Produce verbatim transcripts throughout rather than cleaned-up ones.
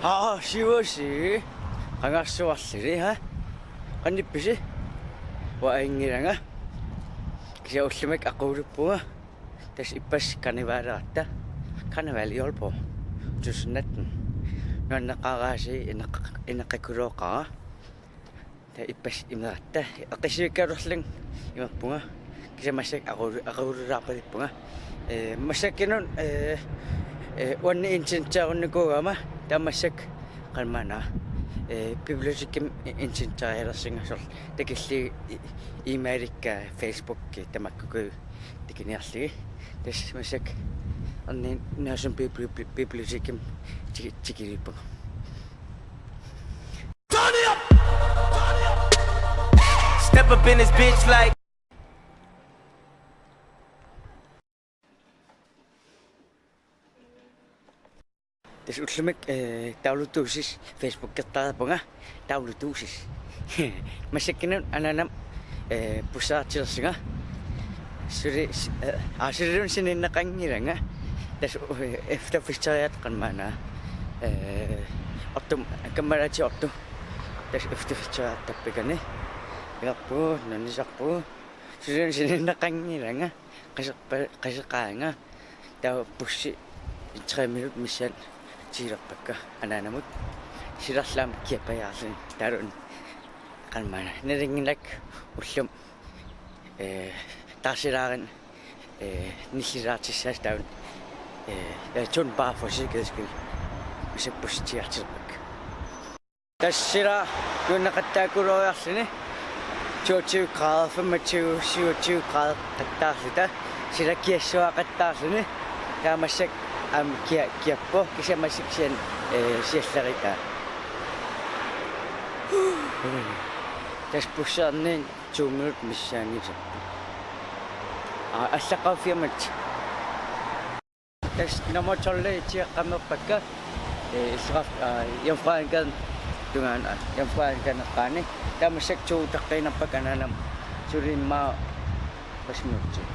Aa, siuasi. Qangarsuarlili, ha? Qanippisi? Uanga ajunngilanga. Kisianni ullumikkut aquuluppunga. Tassa ippassaq karnevaleqarta. Karneval i Aalborg. Tusind atten. Nuanneqaraasi ineq-, ineqakulooqaara. Taava ippassaq imeratta. Eqqissivikkaluarlunga imerpunga. Kisianni massakkut aqulu-, aqululaarpaluppunga. Ee, massakkut una, ee, ee, uannut interneteerunnikuugama. Taava massakkut qanormaanna. Ee, bibliotekimi interneteerialersunga soorlu. Takillugu i-, e-mailikka Facebookki tamakkuuku takuniarlugit. Tassa massakkut arnat Nørresundby bibli-, bibli-, bibliotekimi tiki-, tikilluarpunga. Step up in this bitch like Tassa ullumikkut, ee, taulutuusis Facebookertariaqarpunga, taulutuusis. Massakkut una anaanama, ee, busseertilersunga. Suli, s-, ee, aa, suliluunniit sinneqanngilanga. Tassa, ee, efterfesteriartaqaanga maanna. Ee, ortumut, kammalaatigut ortumut. Tassa efterfesteriartarpakka. Ilarpu, nuannisarpu. Suliluunniit sinneqanngilanga. Qasseqqa-, qasseqaanga. Taava bussi tre minut missaani tigilerpakka anaanamut. Silarlaam kiappajaarlin taavalu qanormaanna. Nalinginnaq ullumi, ee, taarsilaarlunga, ee, nillilaartussaasut taavalu, ee, ja tun bare for sikkerheds skyld. Massakkut bussi tigiartilerpakka. Tassa sila nuanneqattaakuluariarluni toogtyve grader, femogtyve, syvogtyve grader qattaarluta. Sila kiassuaqattaarluni. Taava massakkut aamma kia-, kiappoq kisianni massakkut kisianni, ee, siallerita. Tassa bussi arnat to minut missaanngitsoq. Aa, allaqqavoq fire minut. Tassa nummer tolv tigeqqammerpakka, ee, illoqar-, aa, Jomfruenegaden tungaanut, aa, Jomfruenegaden eqqaani. Taava massakkut toogteqqiinnarpakka anaanama. Suli immaqa qassit minutsit.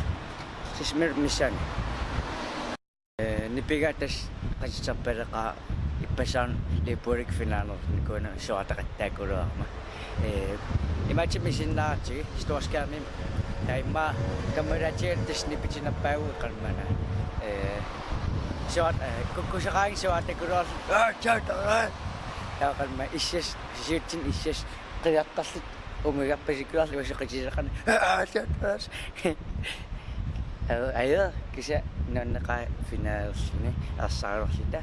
Seks minut missaani. Ee, nipiga tassa qasserpaleqaaq ippassaq League Bowl-ikkut finalinikuugama suaartaqattaakuluarama. Ee, imaattumik isiginnaaratsigu storskærmimi. Taava immaqa kammalaatigut tassa nipitinerpaagukkit qanormaanna. Ee, suaat-, ee, kukkusaqaanga suaartakuluarluta. Aa, suaartaqaanga. Taava qanormaanna issassaq, siuttunik issassaq qiviartarluta umigarpasikkuarluta imasoqatigileqaaq. Aa, suaartaqaanga. Aa, ajo, kisianni nuanneqaaq finalini arsaraluarluta.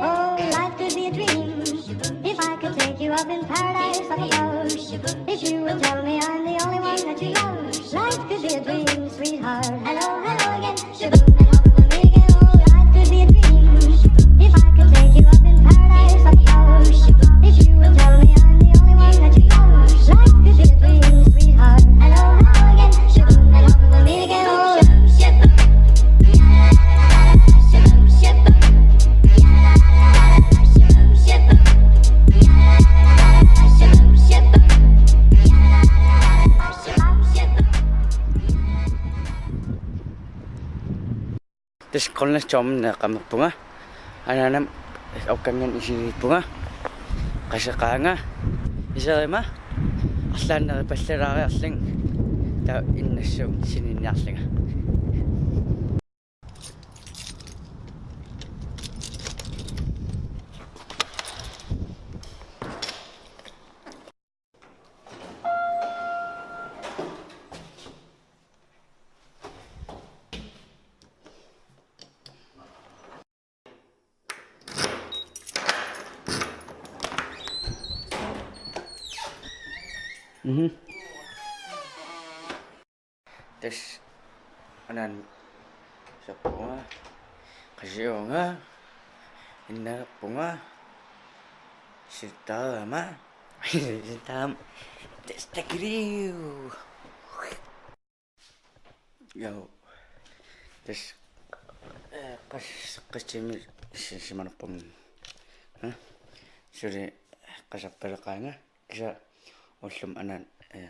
Oh, life could be a dream if I could take you up in paradise up above. If you would tell me I'm the only one that you love, life could be a dream, sweetheart. Hello, hello again. Shaboom, hello, hello again. Oh, life could be a dream if I could take you up in paradise up above. If you would tell me I'm the only one that you love, life could be a dream, sweetheart. Hello, hello again. Shaboom, hello, hello again. Oh, Tassa Grønlandstormini eqqammerpunga. Anaanama oqanngin isigiippunga. Qasseqaanga. Iserima. Arlaannaripallalaariarlunga. Taava innassavunga sinniiniarlunga. Mhm. Tassa anaanama sappunga, qasiuvunga, innalerpunga, sittaarama, sittaarama, tassa takiliu. Joo. Tassa, ee, qas-, qassimik si-, simanerpunga. Ha? Suli qasserpaleqaanga. Kisianni ullumi anaanama, ee,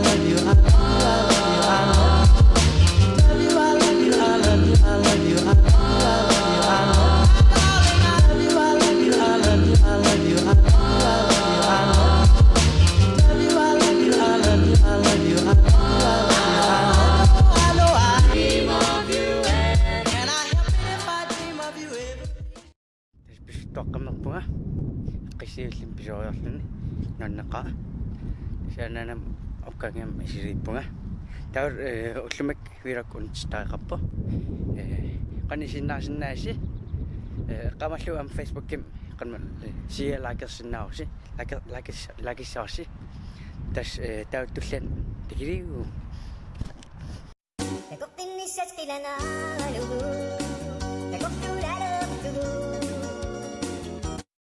Tassa pisuttuaqqammerpunga. Qissiullim pisoriorluni nuanneqaaq. Tassa anaanama ukkaanngimmat isilippunga. Taava, eh, ullumi vlog unitsitariqarpoq. Eh, qanoq isiginnaasinnaasi. Eh, qamallu aamma Facebookimi qanma, eh, share likersinnaavusi. Like, like, likessavusi. Tassa, eh, taava tulliani tikiliigu. Takoqqinnissat qilanaaralugu. Takorluulalerlugu.